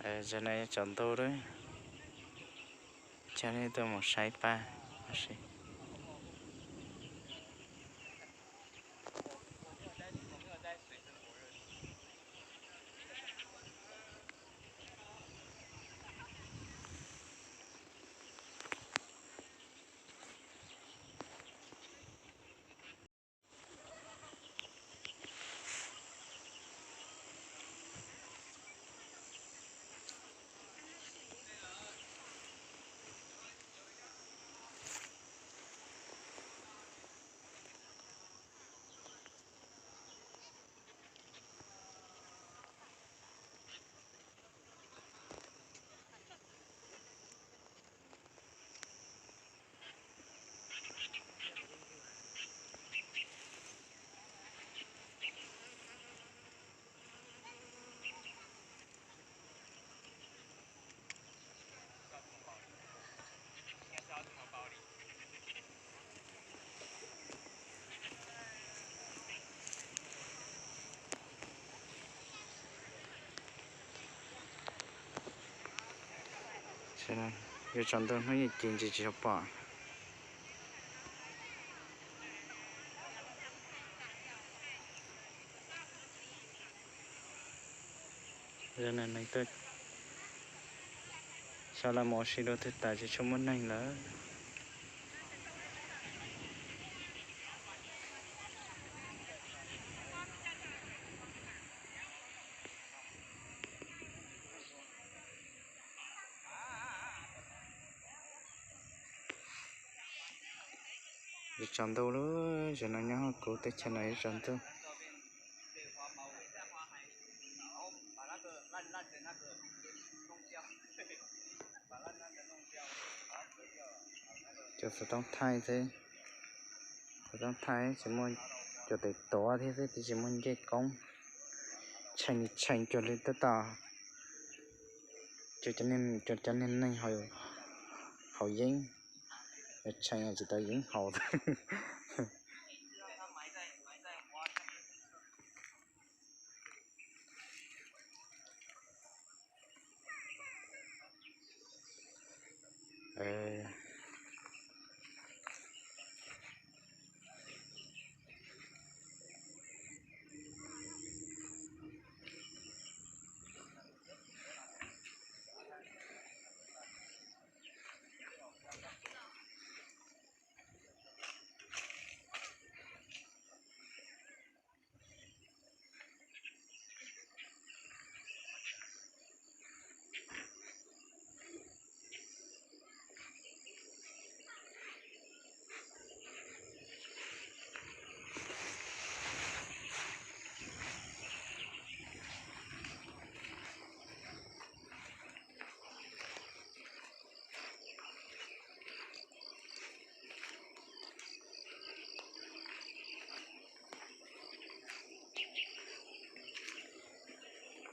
Zaum no yuav tsaus ntuj lawm, cia nej tuaj mus saib pab. Yuav tsaus ntuj hnub nyoog ces ntsis tsis tshua pom. Zaum no neeg tuaj, xyov lawv mus ua si dua twg tas tsis tshua muaj neeg lawm. Yuav tsaus ntuj lawm, zaum no nyob hauv kuv teb chaws no yuav tsaus ntuj. Cov xov tooj thaij xwb, xov tooj thaij tsis muaj, cov tes tuav thiab xwb, twb tsis muaj ncej koob. Tshee li tshee cuag li tab tom, cov, cov niag neeg haus yeeb, tshee tsis tau yeeb haus.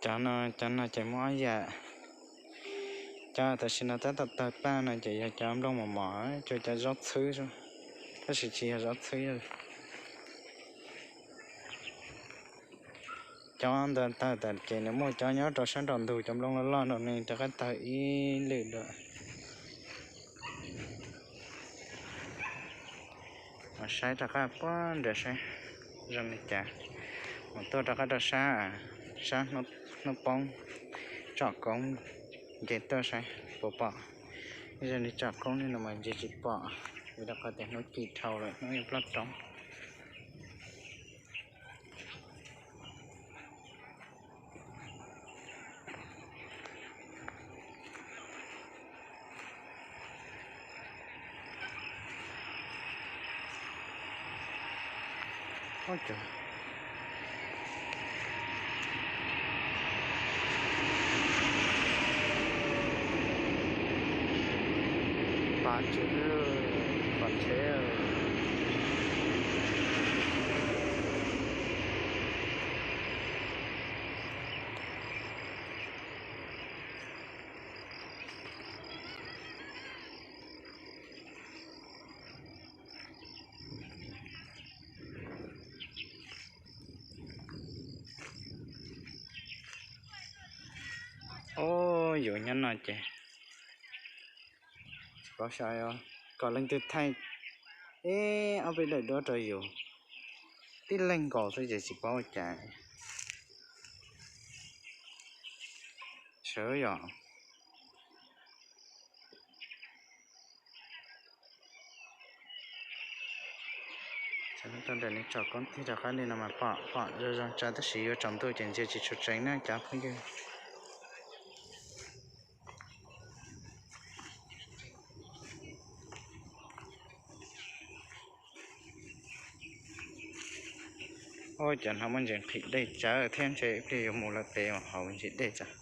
Cov no, cov no ces muaj ob yam. Cov tam sim no tab tom tawg paj no ces yog cov nplooj mos mos, cov, cov zaub txhwb, tab sis tsis yog zaub txhwb. Cov ntawd tawg tas ces nws muaj cov nyob rau sab nraum ntug, cov nplooj loj loj no nws rov qab tawg ib lwm dua. Mas saib rov qab puag nram saib zoo li cas. Mas tuaj rov qab rau sab, sab hnub poob tsom koob, nce tuaj saib puas pom. Zoo li tsom koob li no mas nce tsis pom, vim rau qhov tias hnub ci dhau lawm, hnub yuav ploj roob. Pom tsev, pom tsev. Ub, Muab yus nyob no ces tsis paub saib, kom leej twg thaij ib ob peb daim duab rau yus tib leeg nkaus xwb ces tsis paub ua cas. Sawv yom. Thaum ntawd nej tsom koob tig rov qab li no mas pom pom zoo zoo tsav tab sis yuav tsaus ntuj ces ntsia tsis tshua tseeb na cov phooj ywg. Ua cas no muaj ntsis nqhis dej tsawv thiab ntshe ib pliag yuav mus lawm pem hauv ntsis dej tsawv.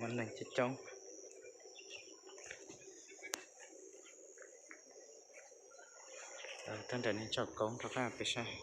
Muaj neeg coob coob. Tag nrho nej tsom koob rov qab peb saib.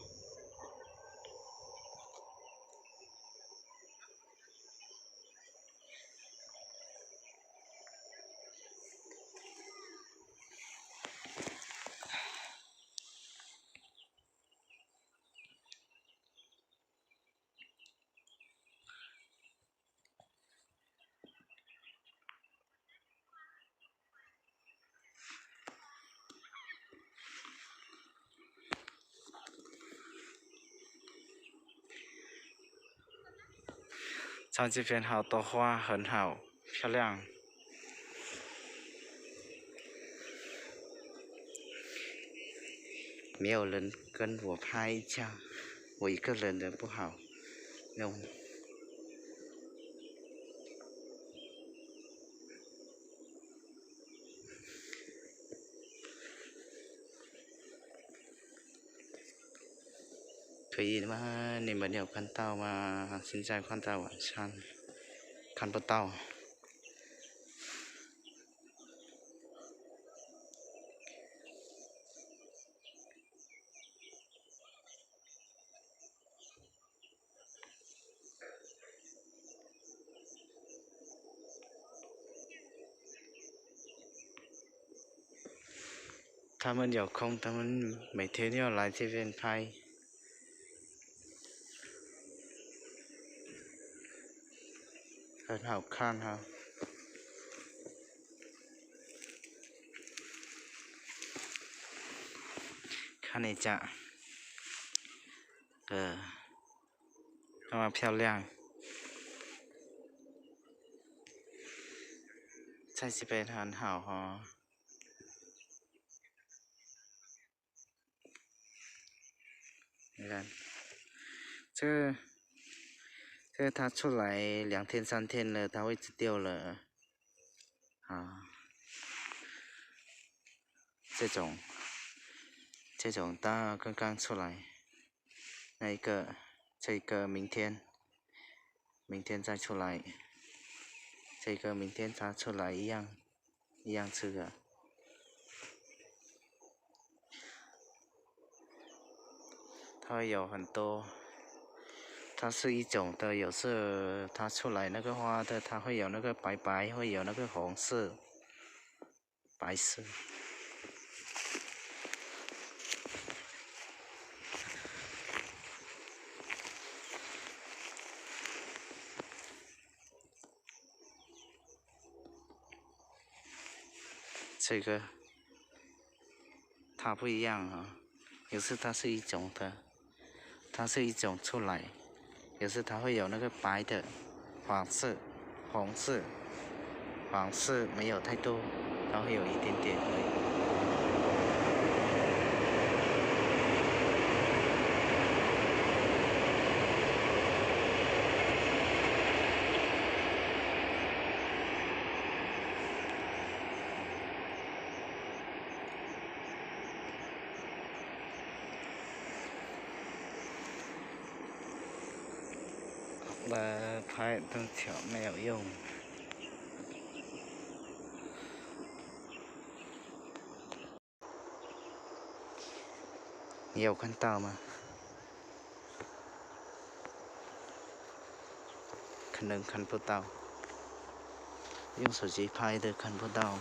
Trong cái phiến hào to hoa hớn hảo,漂亮。没有人跟我拍一下，我一个人的不好弄。 Khuv i mas nws npawm nyuam khab tau mas xin chào khab tau vam sab khab pua tau. Thab maj yauv khoob thab maj mej thiab nyob laiv thiaj ven phais. Hauv khaj ha. Khaj ne tsam. Phaj liaj. Txhais xij pes hauv hauv ho. Thế, thế tháo出来两天三天了，它会死掉了。啊，这种，这种它刚刚出来，那一个，这个明天，明天再出来，这个明天它出来一样，一样吃的。 它会有很多，它是一种的，有时它出来那个花的，它会有那个白白，会有那个红色、白色。 这个它不一样啊，有时它是一种的，它是一种出来，有时它会有那个白的、黄色、红色、黄色没有太多，它会有一点点而已。 Ntawd phais tug thiam me yom yog. Yau kheev tau mas, kheev nees kheev puas tau, yooj saum tsev phaj twb kheev puas tau.